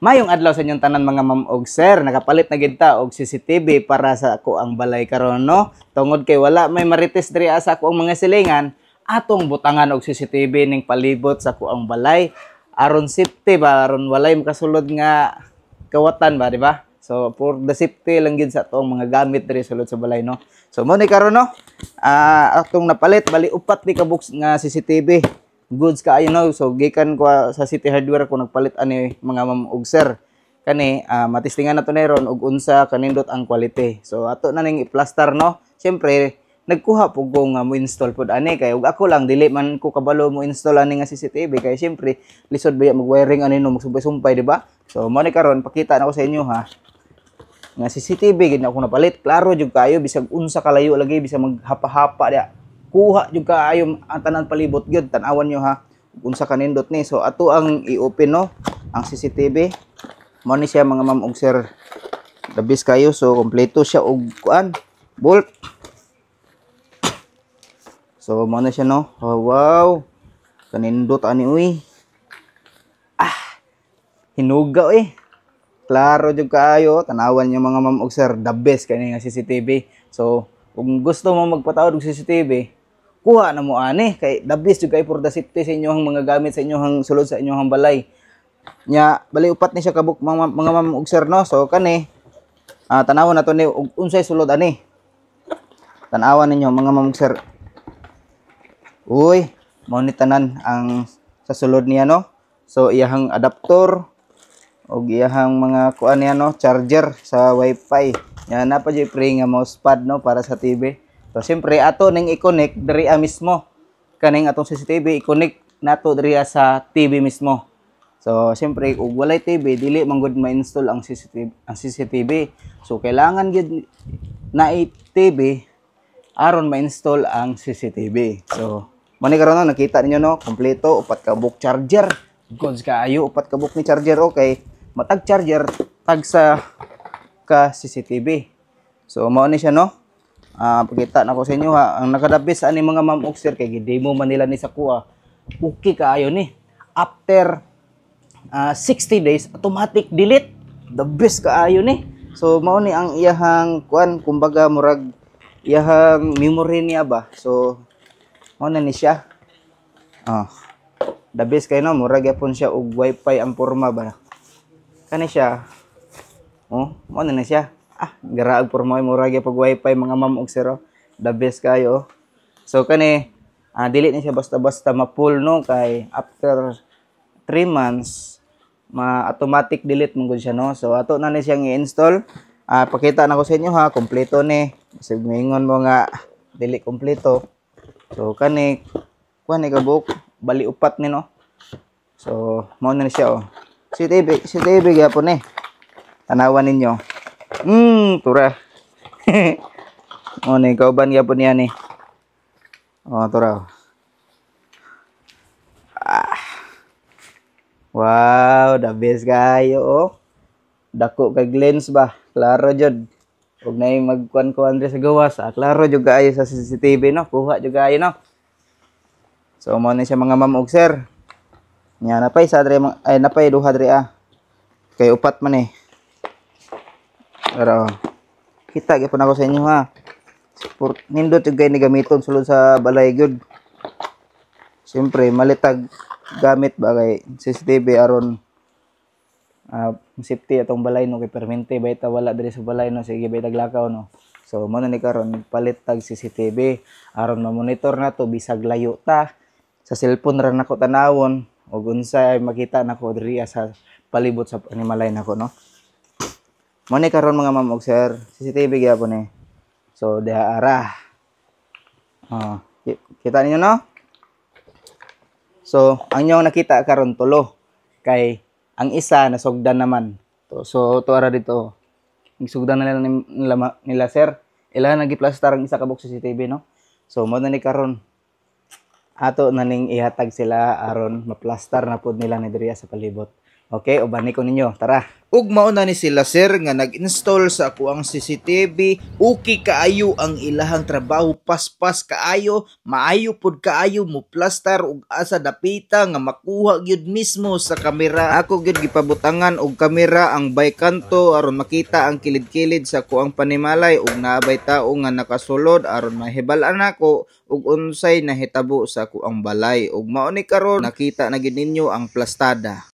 Mayong adlaw sa inyong tanan, mga ma'am og sir, nakapalit na gid ta og CCTV para sa ako ang balay karon, no. Tungod kay wala may marites diri sa ako ang mga silingan, atong butangan og CCTV ning palibot sa ako ang balay aron safety ba, aron walay makasulod nga kawatan ba, di ba? So for the safety lang gid sa atong mga gamit diri sulod sa balay, no. So mo ni karon, no. Atong napalit bali upat ni ka box nga CCTV. Goods kaayo, no. So gikan ko sa City Hardware ko nagpalit ani, mga ma'am ug sir. Kani matistingan nato ni ron og unsa kanindot ang quality. So ato na ning i-plaster, no. Siyempre nagkuha pug ko nga mo install pod ani kay ug ako lang dili man ko kabalo mo install ani nga CCTV kay siyempre lisod ba mag-wiring ani, no, magsumpay-sumpay, di ba? So mo ni karon pakita na ko sa inyo ha nga CCTV gid na ako napalit. Klaro jud kaayo bisag unsa kalayo lagi, bisag maghapa-hapa diya. Kuha jud kaayo ang tanan palibot gyud. Tan-awan nyo ha unsa kanindot ni. So ato ang i-open, no, ang CCTV. Mo ni siya, mga ma'am ug sir. The best kayo. So kompleto siya og kuan, bolt. So mo na siya, no. Oh, wow. Kanindot ani uy. Ah. Hinuga eh. Klaro jud kaayo, tanawan niyo, mga ma'am ug sir, the best kani nga CCTV. So, kung gusto mo magpataod og CCTV, kuha na mo ani kay the best jud kay for the safety sa inyong mga gamit sa inyong sulod sa inyong balay. Nya, bali upat ni siya kabuk, mga ma'am ug sir, no. So kani tanawon nato ni og unsay sulod ani. Tanawan ninyo, mga ma'am ug sir. Uy, mao ni tanan ang sa sulod niya, no. So iyahang adapter og iyahang mga kuan niya, no, charger sa wifi. Yan na pa jud free nga mousepad, no, para sa TV. So siyempre ato ning i-connect diri mismo kaning atong CCTV, i-connect nato diri sa TV mismo. So siyempre ug walay TV, dili man gud ma-install ang CCTV. So kailangan gyud na TV aron ma-install ang CCTV. So mo ni karon, no, nakita ninyo, no, kompleto, upat ka buok charger. Goods kaayo, upat ka buok ni charger, okay. Matag charger tag sa ka CCTV. So mao ni siya, no. Pakita na ko sa inyo ha. Ang nakadabis ani, mga ma'am ug sir, kay gidemo man nila ni sa kuha. Okay kaayo ni. After 60 days, automatic delete. The best kaayo ni. So mao ni ang iyahang kuan, kumbaga murag iyahang memory niya ba. So mao na ni siya. Ah. The best kay, no, murag gyapon siya og wifi ang porma ba. Kani siya. Oh, mao na ni siya. Ah, garaag porma, murag gyapon wifi, mga ma'am ug sir, oh. The best kayo, oh. So kani dili ni siya basta-basta ma-full, no, kay after 3 months ma automatic delete man gud siya, no. So ato na ni siyang i-install. Pakita na ko sa inyo ha, kompleto ni. Kasi moingon mo nga dili kompleto. So kani kuan ni kabuk, bali upat ni, no. So mao na ni siya oh. CCTV, CCTV gyapon ni. Tanawan ninyo. Tura. Oh ni kauban gyapon niya ni. Oh, tura. Ah. Wow, the best kayo oh. Dako kay lens ba? Klaro jud. Ug nay magkuan-kuan diri sa gawas, klaro jud kaayo sa CCTV, no. Kuha jud kaayo, no. So mo ni siya, mga ma'am ug sir. Nya napay sa diri ay napay duha diri ah. Kay upat man eh. Pero kita gyapon ako sa inyo ha. For, nindot jud kay ni gamiton sulod sa balay gyud. Siyempre malitag gamit ba kay CCTV aron safety atong balay, no, kay permente bay ta wala diri sa balay, no, sige bay taglakaw, no. So mo na ni karon palit tag CCTV aron ma-monitor nato bisag layo ta, sa cellphone ra nako tanawon ug unsay makita nako diri sa palibot sa animalay nako, no. Mo ni karon, mga ma'am ug sir, CCTV gyapon ni. So diha ara. Oh, kita ninyo, no? So, ang inyong nakita karon tulo kay ang isa nasugdan naman. To, so to ara dito. Sugdan na nila, sir. Ila nagiplastar ang isa ka box CCTV, no. So mo na ni karon ato na ning ihatag sila aron maplastar na pud nila ni diri sa palibot. Okay, ubani ko ninyo. Tara. Ug mao na ni sila, sir, nga nag-install sa akoang CCTV. Okay kaayo ang ilahang trabaho, paspas kaayo, maayo pud kaayo mo plastar ug asa dapita nga makuha gyud mismo sa kamera. Ako gyud gipabutangan og kamera ang bay kanto aron makita ang kilid-kilid sa akoang panimalay ug naabay tao nga nakasulod, aron mahibal-an nako ug unsay nahitabo sa akoang balay. Ug mao ni karon, nakita na gyud ninyo ang plastada.